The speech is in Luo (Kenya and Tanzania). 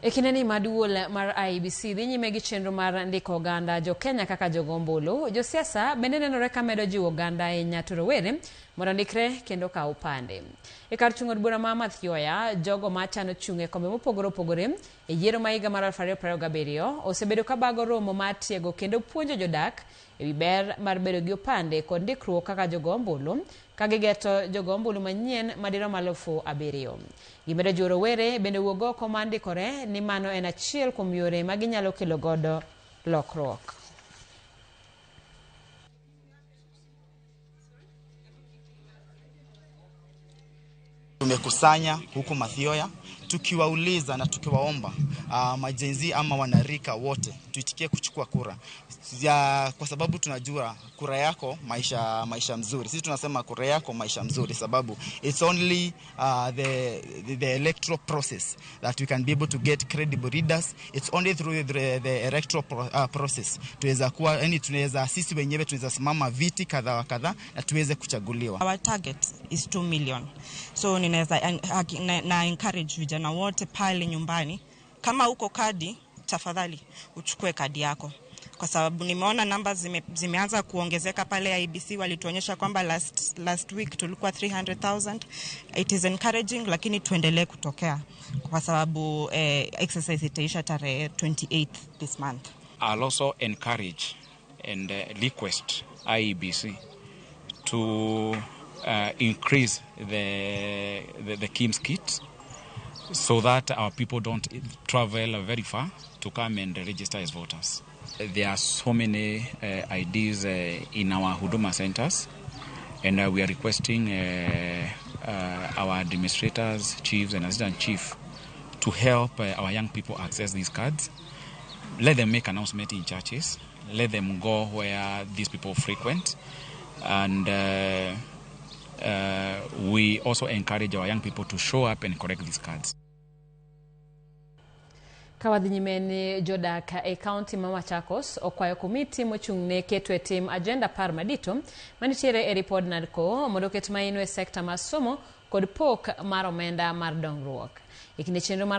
E kindeni ma duol mar IEBC dhi nyime gi chenro mar ndiko oganda jo Kenya kaka jogo ombulu, josiasa bende nenore ka medo jiwo oganda ahinya to rowere mondo ondikre kendo okaw opande. E kar chung' od bura ma Mathioya, jogo ma chano chung' e kombe mopogore opogore e yiero ma higa mar 2027 osebedo ka bago romo mar tiego kendo puonjo jodak e wi ber mar bedo gi opande kod ndikruok kaka jogo ombulu ka gigeto jogo ombulu manyien madirom 7,000. Gimedo jiwo rowere bende wuog oko mar ndikore ni mano en achiel kuom yore ma ginyalo kelo godo lokruok. Tumekusanya huku Mathioya tukiwauliza na tukiwaomba ma-Gen Z ama wanarika wote tuitikie kuchukua kura ya, kwa sababu tunajua kura yako maisha mzuri. Sisi tunasema kura yako maisha mzuri, sababu it's only the electoral process that we can be able to get credible leaders. It's only through the electoral process tuweza kuwa, yani tunaweza sisi wenyewe tunaweza simama viti kadha wa kadha na tuweze kuchaguliwa. Our target is 2 million. So ninaweza na encourage vijana wote pale nyumbani, kama uko kadi, tafadhali uchukue kadi yako, kwa sababu nimeona namba zimeanza kuongezeka pale IEBC. Walituonyesha kwamba last week tulikuwa 300,000. It is encouraging, lakini tuendelee kutokea kwa sababu exercise itaisha tarehe 28 this month. I'll also encourage and request IEBC to increase the KIEMS kit so that our people don't travel very far to come and register as voters. There are so many IDs in our Huduma centers, and we are requesting our administrators, chiefs, and assistant chief to help our young people access these cards. Let them make announcement in churches. Let them go where these people frequent. And we also encourage our young people to show up and collect these cards. Ka wadhi nyime ni jodak e kaunti ma Machakos okwayo komiti mochung' ne keto e tim agenda 10 madito manitiere e ripod NADCO mondo oket maino e sekta mar somo kod pok mar omenda mar dongruok. E kinde chenro mar